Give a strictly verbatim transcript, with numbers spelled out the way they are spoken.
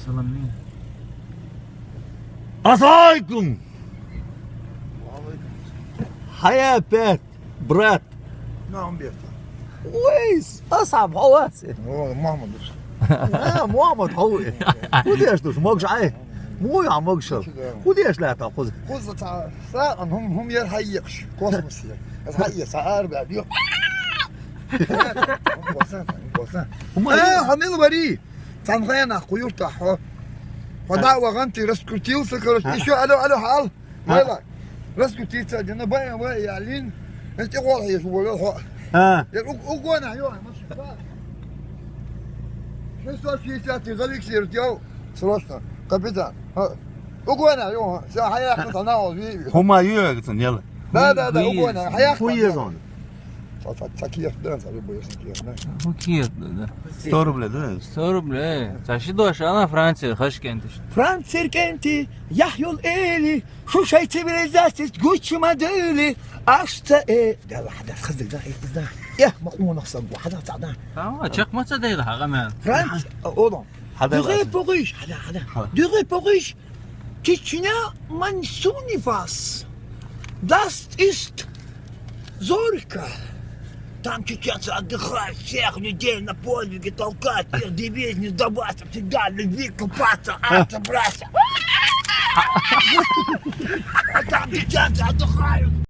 Салам. Ассалам алейкум. Хьая пять, брат. Мамбета. Уэйс, асхьаб, хьо вац? О, Мухаммад. А, Мухаммад, хьо ву. Худеш душ, могаш Ӏай? Муй а могашал. Худеш лаьта кхуза? Кхуза ца, са, хум, хум яр хьайекш, космос яр. Аз хьайе, са арба, био. Хум косан, хум косан. Хум Э, яр. Хамил вари. Цхьан хенахь кху юртахь хьо. Хьо А. да вагӀанти раскрутился, короче. А. Ещё алло, алло, хьал. А. Вайла. Раскрутиться, дина бай, бай, я лин. Эс тӀе гӀол хьеш, вула хьо. А. Я уг-, угона, ё, машин, ба. Шестьсот шестьдесят, ты Алексей, срочно. Капитан. А. Угона, ё, ся хьая, хьо, на, о, ви, ви. Хьума ю, я, гацан, яла. Да, да, да, Хуй угона. Хьая, Хуй хьо, езон. Ца, ца, ца киев, да, ца любой, ца киев, да. Ну, киев, да, да. Сто рублей, да? Сто рублей. Ца ши дош ала Франция, хашкентиш. Франция кенти, яхьюл эли, шу шай цивилизацис гуччи модели, ашта э. Да, ла, да, хазда, да, э, да. Э, махмуна хсан, хада, ца, да. Тамам, чакх маца дейла, хагаман. Франция, о, о, да. Хада Дугы лазим. Погыш, хада, хада. Хада. Дугы погыш, Чечня Мансунифас. Das ist Зорька. Там чеченцы отдыхают, всех людей на подвиги толкают, их девиз не сдаваться, всегда в любви купаться, а, собраться. А там чеченцы отдыхают.